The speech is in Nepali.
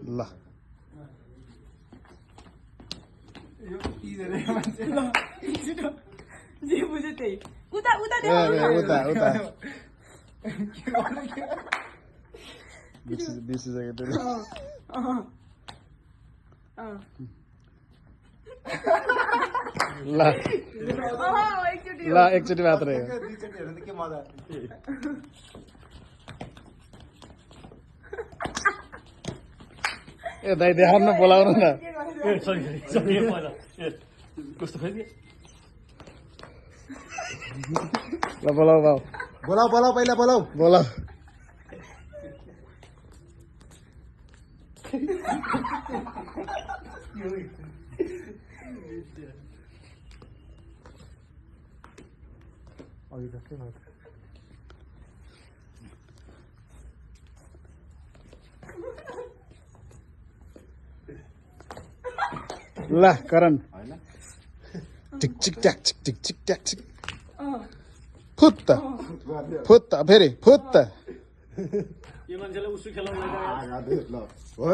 ल जे बुझ्यो त्यही उता उता ए उता उता बिर्सिसक्यो त्यसले ल ल एकचोटि मात्रै हो के मजा ए दाइ देखाउन न बोलाउनु न कस्तो फेरि ल बोलाऊ बाउ बोलाऊ बोलाऊ पहिला बोलाऊ बोलाऊ ल करण टिक चिक ट्याक चिक टिक चिक ट्याक चिक फुत्त फुत्त फेरि फुत्त यो मान्छेलाई उसु खेलाउनु ल हो